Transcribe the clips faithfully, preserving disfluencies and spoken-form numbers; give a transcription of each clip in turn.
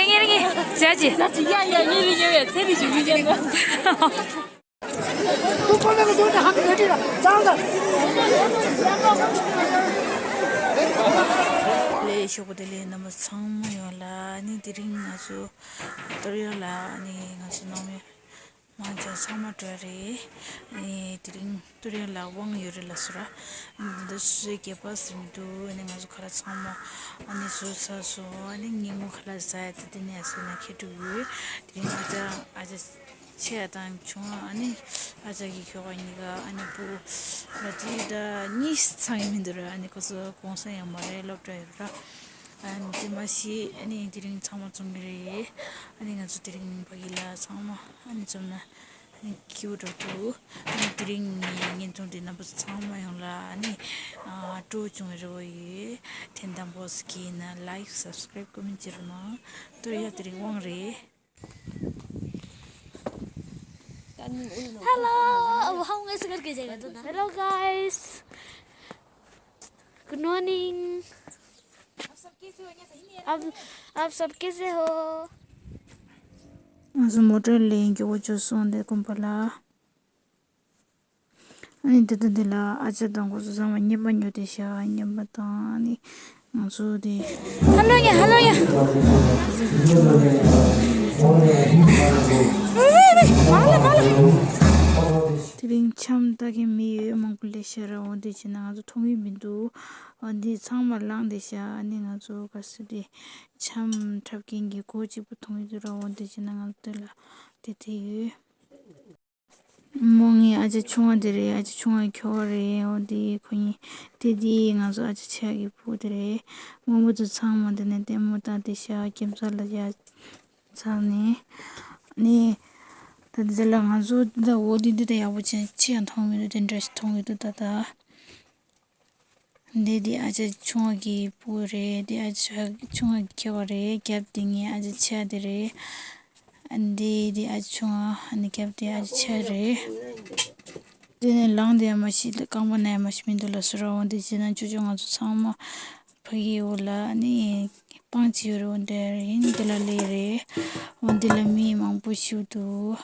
ངེད་ངེད་ཅ་ཅི། ཅ་ཅི་ཡ་ཡ་ངེད་ངེད་ངེད་ཚེ་རིང་ཞིག་ངེད་ངེད། ལས་ཤོག་དེ་ལས་རྣམ་པ་ཚང་མ་ཡོང་ལ་ནི་དེ་རིང་ང་ཚོ་ཏོ་རི་ཡོ་ལ་ནི་ང་ཚོ་ནང་མི་མང་ཆེ་ཚང་མ་འགྲོ་རེད། ནི་དེ་རིང་ཏོ་རི་ཡོ་ལ་དབང་ཡོད་རེད་ལ་སུ་ར་འདི་འདྲ་སུ་སྐྱེས་པ་ཟིན་འདུག་ནི་ང་ཚོ་ཁ་ལ་ཚང་མ་ནི་བཟོས་ཚར་སོང་ནི་ཉིན་མོ་ཁ་ལ་ཟ་ཡ་དེ་དེ་ནས་སུ་ན་ཁེ་ཐུག་ཡོད། དེ་རིང་ཨ་ཅག་ཨ་ཅག་ཆེ་ཡ་དང་ཆུང་ཨ་ནི་ཨ་ཅག་གི་ཁྱོ་ག་གཉིས་ཀ་ཨ་ནི་བུ་ལ་དེ་ད་གཉིས་ཚང་ཡི་མི་འདུག་ར། ཨ་ནི་ཁོ་ཚོ་གུང་སེང་ཡང་མ་རེད། སློབ་གྲྭ་ཡོད་ར། ཨ་ནི་དེ་མ་ཤི་ཨ་ནི་དེ་རིང་ཚང་མ་འཛོམས་གི་རེད། ཨ་ནི་ང་ཚོ་དེ་རིང་ཕ་གི་ལ་ཚང་མ་ཨ་ནི་འཛོམས་ན་ཨ་ནི་སྐྱིད་པོ་འགྲོ་འདུག་ཨ་ནི་དེ་རིང་ངའི་བརྙན་ཐུང་དེ་རྣམ་པ་ཚང་མ་ཡོང་ལ་ཨ་ནི་ཨ་སྤྲོ་བྱུང་བའི་རེ་བ་ཡོད། དེ་འདམ་པོ་སི་ཀི་ན་ལའིག་སབ་སི་ཀ་རབ་ཀོ་མེན་ཊི་བྱེད་རོགས་གནང་། ཏོ་རི་ཡོ་དེ་རིང་དབང་རེད། Hello, अब हम ऐसे करके जाएगा तो ना। Hello guys, good morning। आप आप सब कैसे हो? ང་ཚོ་མོ་ཊ་ལེན་གྱི་འོ་ཅོ་སོང་དེ་ཀུམ་པ་ལ། ཨ་ནི་དེ་དང་དེ་ལ་ཨ་ཅག་དང་ཁོ་ཚོ་ཚང་མ་རྔན་པ་ཉོ་དེ་ཤ་རྔན་པ་དང་ཨ་ནི་ང་ཚོ་དེ། ཧ་ལོ་ཡ་ཧ་ལོ་ཡ། དེ་རིང་འཆམ་ལྟ་མཁན་མི་ཡོད་མང་པོ་ལས་ཤ་ར་འོ་དེ་བྱས་ན་ང་ཚོ་མཐོང་གི་མི་འདུག་འོ་དེ་ཚང་མ་ལངས་དེ་ཤ་ཨ་ནི་ང་ཚོ་ག་ས་དེ་འཆམ་འཁྲབ་མཁན་གྱི་གོ་གཅིག་པུ་མཐོང་གི་འདུག་ར། འོ་དེ་བྱས་ན་ང་ཚོ་དེ་ལ་དེ་དེ་ཡོད། མོ་ངའི་ཨ་ཅག་ཆུང་བ་དེ་རེད། ཨ་ཅག་ཆུང་བ་ཁྱོ་ག་རེད། འོ་དེ་ཁོ་གཉིས་དེ་དེ་ང་ཚོ་ཨ་ཅག་ཆེ་བ་གི་བུ་དེ་རེད། མོ་མོ་ཚོ་ཚང་མ་དེ་ནས་ལྟད་མོ་ལྟ་དེ་ཤ་ཁྱིམ་ཚང་ལ་ཡ་ཚང་ནས་ནས་ད་དེ་ལ་ང་ཚོ་འདི་འོ་དེ་འདི་ད་ཡག་པོ་ཅན་ཅི་ཡང་མཐོང་མི་འདུག་དེ་འདྲ་ཞིག་མཐོང་གི་འདུག་ད་ད། འདི་འདི་ཨ་ཅག་ཆུང་བ་གི་བུ་རེད། འདི་ཨ་ཅག་ཆུང་བ་གི་ཁྱོ་ག་རེད། རྒྱབ་འདི་ངའི་ཨ་ཅག་ཆེ་བ་དེ་རེད། འདི་འདི་ཨ་ཅག་ཆུང་བ་ཨ་ནི་རྒྱབ་འདི་ཨ་ཅག་ཆེ་བ་རེད། འདི་ནས་ལངས་འདི་ཡ་མ་ཤི་རྐང་པ་ན་ཡ་མ་ཤི་མི་འདུག་ལ་སུ་ར། འོ་འདི་བྱས་ན་ཅོ་ཅོ་ང་ཚོ་ཚང་མ་ཕ་གི་འོ་ལ་ཨ་ནི་སྤང་ཅི་ཡོད་རེད། འོ་འདི་རེད། ཡིན་འདི་ལ་ལས་རེད། འོ་འདི་ལ་མི་མང་པོ་ཤི་འདུག་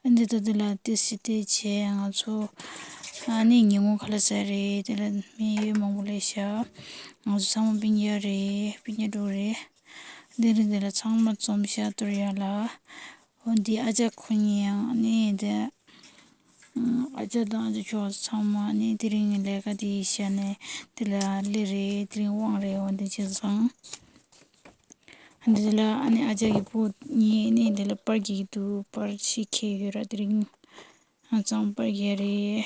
འདི་ད་འདི་ལ་ཏི་སི་ཏི་བྱས་ང་ཚོ་ཨ་ནི་ཉིན་མོ་ཁ་ལ་ཟ་རེད། དེ་ལ་མི་ཡོད་མང་པོ་ལས་ཤག་ང་ཚོ་ཚང་མ་སྤུན་ཀྱག་རེད། སྤུན་ཀྱག་འགྲོ་རེད། འདི་རིང་འདི་ལ་ཚང་མ་འཛོམས་ཤག་ཏོ་རི་ཡ་ལ། འོ་འདི་ཨ་ཅག་ཁོ་གཉིས་ཡང་ཨ་ནི་འདི་ཨ་ཅག་དང་ཨ་ཅག་ཁྱོ་ག་ཚང་མ་ཨ་ནི་དེ་རིང་ལས་ཀ་དེ་ཡི་ཤ་ནས་དེ་ལ་ལི་རེད། དེ་རིང་དབང་རེད། འོ་འདི་བྱས་ཙང་། འདི་ལ་ཨ་ནི་ཨ་ཅག་གི་བུ་གཉིས་ནི་འདི་ལ་པར་རྒྱག་གི་འདུག་པར་ཞིག་འཁྱེར་ཡོད་ར། དེ་རིང་ང་ཚང་པར་རྒྱག་རེད།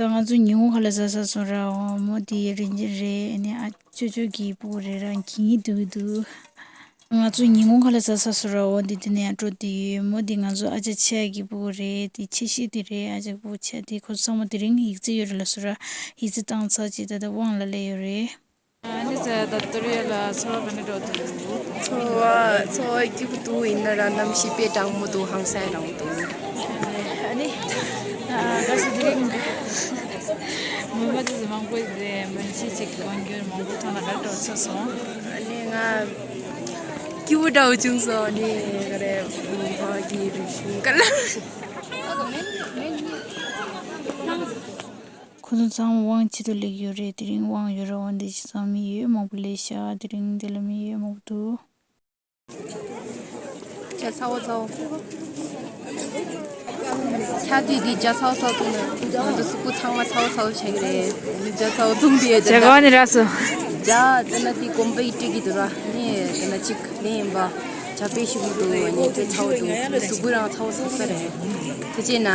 ད་ང་ཚོ་ཉིན་གུང་ཁ་ལག་ཟ་ས་སོང་ར། འོ་མོ་དེ་རིན་ཆེན་རེད། ཨ་ནི་ཨ་ཅོ་ཅོ་གི་སྤུ་གུ་རེད་ར། གྱིས་འདུག་འདུག་ང་ཚོ་ཉིན་གུང་ཁ་ལག་ཟ་ས་སོང་ར། འོ་དེ་དེ་ནས་ཡར་འགྲོ་དེ་ཡོད། མོ་དེ་ང་ཚོ་ཨ་ཅག་ཆེ་གི་སྤུ་གུ་རེད། དེ་ཆེ་ཤོས་དེ་རེད། ཨ་ཅག་སྤུ་གུ་ཆེ་དེ་ཁོ་ཚོ་ཚང་མ་དེ་རིང་ཡིག་ཚད་ཡོད་རེད་ལ་སོང་ར། ཡིག་ཚད་བཏང་ཚར་རྗེས་ད་ལྟ་དབང་ལ་སླེབས་ཡོད་རེད། ཨ་ནི་ཟེར་ད་ཏོ་རི་ཡ་ལ་ཚོར་བ་ག་འདྲ་འདྲ་འདུག་ཚོར་བ་ཚོར་བ་སྐྱིད་པོ་འདུག་ཡིན་ན་ར་གནམ་གཤིས་དཔེ་གྲང་མོ་འདུག་ཧང་སང་གྲང་མོ་འདུག་ཨ་ནི་ཨ་ག་ས་དེ་རིང་མི་མ་དེ་ཚོ་མང་པོ་རེད། མི་ཤི་ཅིག་གང་འགྱུར་མང་པོ་ཐང་ལ་ག་འདྲ་འདྲ་ཚོར་སོང་། ཨ་ནི་ང་སྐྱིད་པོ་འདྲ་བོ་བྱུང་སོང་། ཨ་ནི་ག་རེ་ཕ་གི་རིག་གཞུང་ག་ལ། ཁོ་ཚོ་ཚང་མ་དབང་ཆེད་དུ་སླེབས་ཡོད་རེད། དེ་རིང་དབང་ཡོད་རེད། འོ་འདི་ཅི་ཚང་མི་ཡོད་མང་པོ་སླེབས་ཤག་དེ་རིང་འདི་ལ་མི་ཡོད་མང་པོ་འདུག་ཇ་ཚ་བོ་ཚ་བོ། ཆ་དུས་ཀྱི་ཇ་ཚ་བོ་ཚ་བོ་འཐུང་ན་ང་ཚོ་གཟུགས་པོ་ཚང་མ་ཚ་བོ་ཚ་བོ་བྱེད་ཀྱི་རེད། ཇ་ཚ་བོ་འཐུང་དུས་ཇ་ག་བ་ནས་རག་སོང་། ཇ་དེ་ན་དེ་གོམ་པ་ཡིས་སྤྲད་ཀྱི་འདུག་ར། ནི་དེ་ན་གཅིག་ནི་ཡིན་པ། ཇ་ ད་དཔེ་ཞིག་འདུག་ཉིན་དེ་ཚ་བོ་འདུག་གཟུགས་པོ་རང་ཚ་བོ་ཟ་ས་རེད། དེ་བྱས་ན།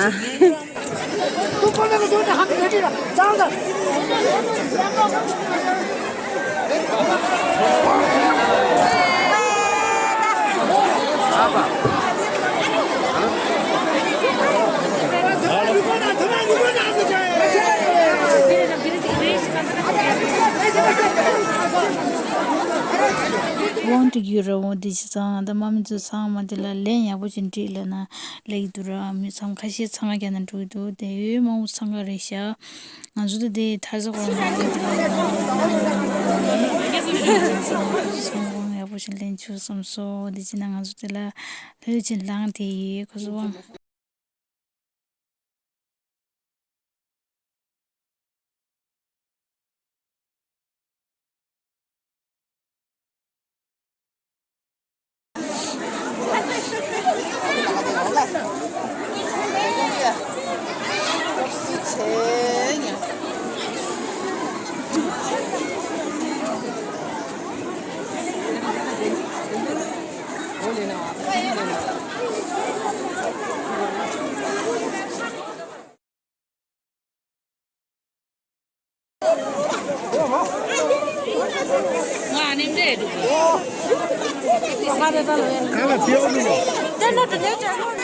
དབང་སྒྲིག་ཡོད་ར། འོ་འདི་བྱས་ཙང་ད་དམག་མི་ཚོ་ཚང་མ་དེ་ལ་ལན་ཡག་པོ་ཅིག་འགྲིག་ལབ་ན་ལབ་ཀྱི་འདུག་ར། མི་ཚང་མ་ཁ་ཤས་འཚང་ཁ་རྒྱག་ནས་འགྲོ་གི་འདུག་དེ་ཡོད་མང་པོ་འཚང་ཁ་རེད་ཤག་ང་ཚོ་ད་དེ་ཐར་ས་གོ་ར་མ་ལབ་ཀྱི་འདུག་ཚང་མ་ཡག་པོ་ཅིག་ལེན་ཆོག་བསམ་སོང་། འདི་བྱས་ན་ང་ཚོ་དེ་ལ་ལྷོད་ཅིག་ལངས་དེ་ཡོད་ཁོ་ཚོ་དབང་།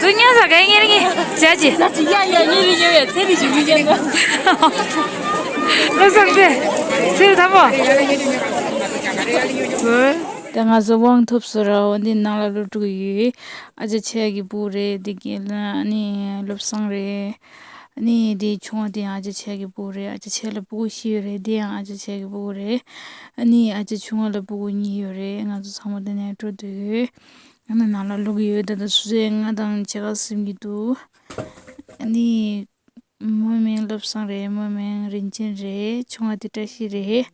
དུ་ཉན་ས་ག་ཉེར་ངེ་བྱ་ཅི། ཡ་ཡ་ཉེར་ཉེར་ཡ་ཚེ་རིང་ཞིག་མི་ཉན་ན། ལོ་སང་ཚེ་ཚེ་དམ་པོ། ད་ང་ཚོ་དབང་ཐོབ་སོང་ར། འོ་འདི་ནང་ལ་སློབ་ཕྲུག་ཡོད། ཨ་ཅག་ཆེ་གི་བུ་རེད། འདི་གི་ལ་ནི་བློ་བཟང་རེད། ནི་འདི་ཆུང་བ་དེ་ཡང་ཨ་ཅག་ཆེ་གི་བུ་རེད། ཨ་ཅག་ཆེ་ལ་སྤུ་གུ་བཞི་ཡོད་རེད། འདི་ཡང་ཨ་ཅག་ཆེ་གི་བུ་རེད། ནི་ཨ་ཅག་ཆུང་བ་ལ་སྤུ་གུ་གཉིས་ཡོད་རེད། ང་ཚོ་ཚང་མ་འདི་ནས་འགྲོ་འདོད་ཡོད། ཨ་ནི་ནང་ལ་ལུག་ཡོད། ད་ལྟ་སུ་ཚོད་ང་དང་ཕྱེད་ཀ་ཟིན་གྱི་འདུག་ནི། མོའི་མིང་བློ་བཟང་རེད། མོའི་མིང་རིན་ཆེན་རེད། ཆུང་བ་དེ་བཀྲ་ཤིས་རེད།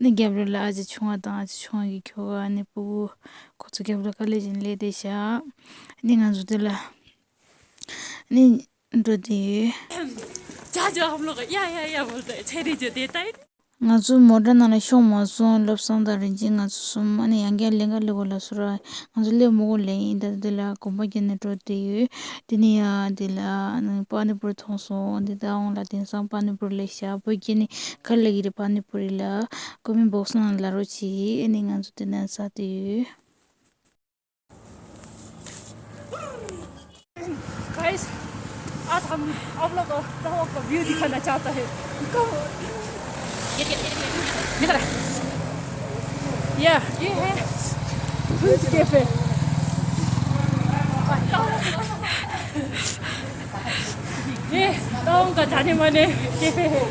ནི་རྒྱབ་ལོགས་ལ་ཨ་ཅག་ཆུང་བ་དང་ཨ་ཅག་ཆུང་བ་གི་ཁྱོ་ག་ནི་སྤུ་གུ་ཁོ་ཚོ་རྒྱབ་ལོགས་དཀའ་ལས་བྱས་ནས་སླེབས་བསྡད་ཤག་ནི་ང་ཚོ་དེ་ལ་ནི་འགྲོ་བསྡད་ཡོད། ང་ཚོ་མོ་ཊ་ནང་ལ་ཤོང་མ་སོང་། བློ་བཟང་དང་རིན་ཆེན་ང་ཚོ་གསུམ། ཨ་ནི་ཡང་བསྐྱར་ལེན་ག་སླེབས་དགོས་ལབ་སོང་ར། ང་ཚོ་སླེབས་མི་དགོས་ལབ་ཡིན། ད་དེ་ལ་གོམ་པ་བརྒྱབ་ནས་འགྲོ་བསྡད་ཡོད། དེ་ནས་ཡང་དེ་ལ་ཨ་ནི་པ་ནི་པུ་རི་མཐོང་སོང་། འདི་ད་འོང་ལ་དེང་སང་པ་ནི་པུ་རི་ལ་ཤ་བོད་སྐད་ནི་ག་རེ་ལབ་ཀྱི་རེད། པ་ནི་པུ་རི་ལ། ཀོ་མེན་བོག་སི་ནང་ལ་ལབ་རོགས་གྱིས། ཨ་ནི་ང་ཚོ་དེ་ནས་ཟ་བསྡད་ཡོད། गाइस, आज हम आप लोग को तवांग का व्यू दिखाना चाहता है। Come on। ये, ये, ये, ये, ये। निकल। या, ये है Queen's Cafe। ये तवांग का जाने माने कैफे है।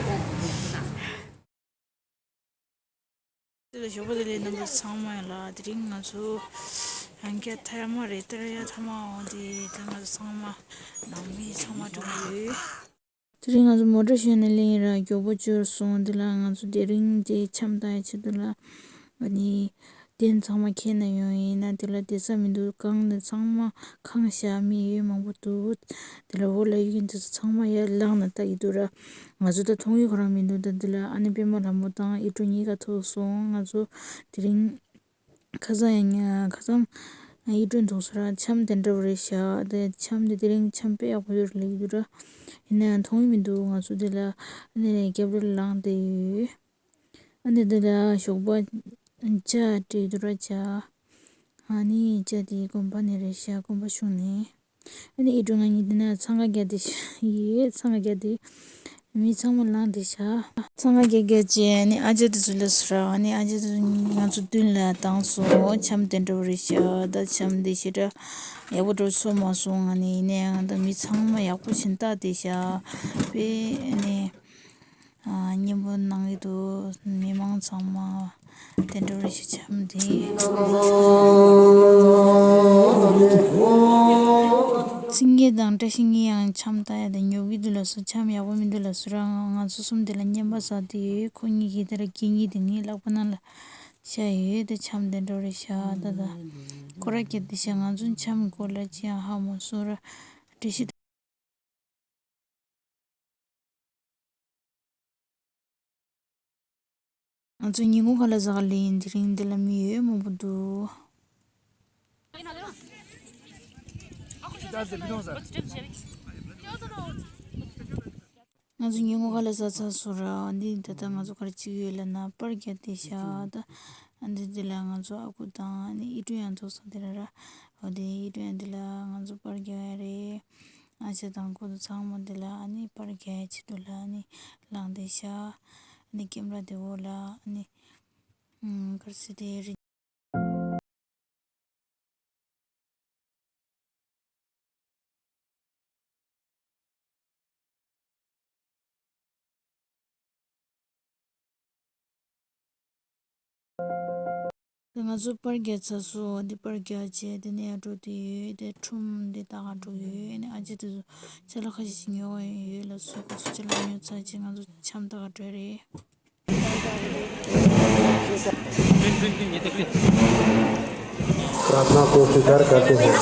དེ་ལ་ཞོགས་པ་དེ་ལས་རྣམ་པ་ཚང་མ་ལ་དེ་རིང་ང་ཚོ་ཡང་བསྐྱར་ཐ་མ་རེད། ཏར་ཡ་ཐ་མ་འོང་དེ་དེ་ང་ཚོ་ཚང་མ་ནང་མི་ཚང་མ་འགྲོ་གི་ཡོད། དེ་རིང་ང་ཚོ་མོ་ཊ་ཞོན་ནས་སླེབས་ཡིན་ར། མགྱོགས་པོ་འབྱོར་སོང་། དེ་ལ་ང་ཚོ་དེ་རིང་དེ་འཆམ་བཏང་ཡ་ཆེད་དུ་ལ་ཨ་ནི་ཏེན་ཚང་མ་ཁྱེར་ནས་ཡོང་ཡིན་ན། དེ་ལ་བསྡད་ས་མི་འདུག་གངས་ནས་ཚང་མ་གངས་ཤར། མི་ཡོད་མང་པོ་འདུག་དེ་ལ་འོག་ལ་ཡོད་མཁན་དེ་ཚོ་ཚང་མ་ཡར་ལངས་ནས་ལྟ་གི་འདུག་ར། ང་ཚོ་ད་མཐོང་ཡུལ་ཁོ་རང་མི་འདུག་ད་འདི་ལ་ཨ་ནེ་པད་མ་ལྷ་མོ་དང་ཨི་སྒྲོན་གཉིས་ཀ་ཐུག་སོང་། ང་ཚོ་དེ་རིང་ཁ་སང་ཡང་ཁ་སང་ཨི་སྒྲོན་ཐུག་སོང་ར། འཆམ་དེ་འདྲ་བོ་རེད་ཤག་དེ་འཆམ་དེ་དེ་རིང་འཆམ་དཔེ་ཡག་པོ་ཡོད་རེད་ལབ་ཀྱི་འདུག་ར། ཡིན་ན་ཡང་མཐོང་ཡུལ་མི་འདུག་ང་ཚོ་དེ་ལ་ཨ་ནེ་རྒྱབ་རི་ལ་ལངས་བསྡད་ཡོད། ཨ་ནི་འདི་ལ་ཞོགས་པ་ཇ་སྤྲད་འདུག་ར། ཇ། ཨ་ནི་ཇ་དེ་དགོན་པ་ནས་རེད་ཤག་དགོན་པ་གཞུང་ནས། ཨ་ནི་ཨི་སྒྲོན་ང་གཉིས་འདི་ན་འཚང་ཁ་རྒྱག་བསྡད་ཤག་ཡོད། འཚང་ཁ་རྒྱག་བསྡད། མི་ཚང་མ་ལངས་བསྡད་ཤག་འཚང་ཁ་རྒྱག་རྒྱག་བྱས་ཨ་ནི་ཨ་ཅག་དེ་ཚོ་ལ་སོ་ར། ཨ་ནི་ཨ་ཅག་དེ་ཚོ་ང་ཚོ་མདུན་ལ་བཏང་སོང་། འཆམ་དེ་འདྲ་བོ་རེད་ཤག་ད་འཆམ་དེ་ཞེ་དྲག་ཡག་པོ་འགྲོ་ཚོར་མ་སོང་། ཨ་ནི་ཡིན་ན་ཡང་ད་མི་ཚང་མ་ཡག་པོ་བྱས་ནས་ལྟ་བསྡད་ཤག་དཔེ་ཨ་ནི། ཨ། སྙན་པོ་གནང་གི་འདུག་མི་མང་ཚང་མ་དེ་འདྲ་རེ་ཞིག་འཆམ་དེ། སེང་གེ་དང་བཀྲ་ཤིས་གཉིས་ཡང་འཆམ་ལྟ་ཡ་དེ་ཉོབ་ཀྱི་འདུག་ལབ་སོང་། འཆམ་ཡག་པོ་མི་འདུག་ལབ་སོང་ར། ང་ཚོ་གསུམ་དེ་ལ་རྔན་པ་ཟ་དེ་ཡོད། ཁོ་གཉིས་ཀྱིས་དེ་ལ་གད་སྙིགས་དེ་ངའི་ལག་པ་ནང་ལ་བཞག་ཡོད། དེ་འཆམ་དེ་འདྲ་རེ་བཞག་ད་ད་ཁོ་ར་སྐད་དེ་བཞག་ང་ཚོ་འཆམ་སྐོར་ལ་ཅི་ཡང་ཧ་མ་སོང་ར། བཀྲ་ཤིས། ང་ཚོ་ཉིན་གུང་ཁ་ལག་ཟ་ག་སླེབས་ཡིན། དེ་རིང་འདི་ལ་མི་ཡོད་མང་པོ་འདུག་ང་ཚོ་ཉིན་གུང་ཁ་ལག་ཟ་ཚར་སོང་ར། འདི་ད་ལྟ་ང་ཚོ་ག་རེ་བྱེད་ཀྱི་ཡོད་ལབ་ན། པར་རྒྱག་བསྡད་ཤག་ད་འདི་འདི་ལ་ང་ཚོ་ཨ་ཁུ་དང་ཨ་ནི་ཨི་ཀྲུང་ཡང་ཚོགས་སོང་དེ་ར་ར། འོ་དེ་ཨི་ཀྲུང་ཡང་འདི་ལ་ང་ཚོ་པར་རྒྱག་ཡ་རེད། ཨ་ཅག་དང་ཁོ་ཚོ་ཚང་མ་འདི་ལ་ཨ་ནི་པར་རྒྱག་ཡ་ཆེད་དུ་ལ་ཨ་ནི་ལངས་བསྡད་ཤག་ཨ་ནི་ཀེམ་ར་དེ་འོག་ལ་ཨ་ནི་ཨུམ་ག་རེ་ཟེར་དེ་རེད། ང་ཚོ་པར་རྒྱག་ཚར་སོང་། འདི་པར་རྒྱག་བྱས་དེ་ནས་ཡར་འགྲོ་དུས་ཡོད་དེ། ཁྲོམ་འདི་ལྟ་ག་འགྲོ་ཡོད་ནས། ཨ་ཅེ་དེ་ཚོ་ཅ་ལག་ཁ་ཤས་ཤིག་ཉོ་བ་ཡོད་ལབ་སོང་། ཁོ་ཚོ་ཅ་ལག་ཉོ་ཚར་རྗེས་ང་ཚོ་འཆམ་ལྟ་ག་འགྲོ་རེད། प्रार्थना को स्वीकार करते हैं।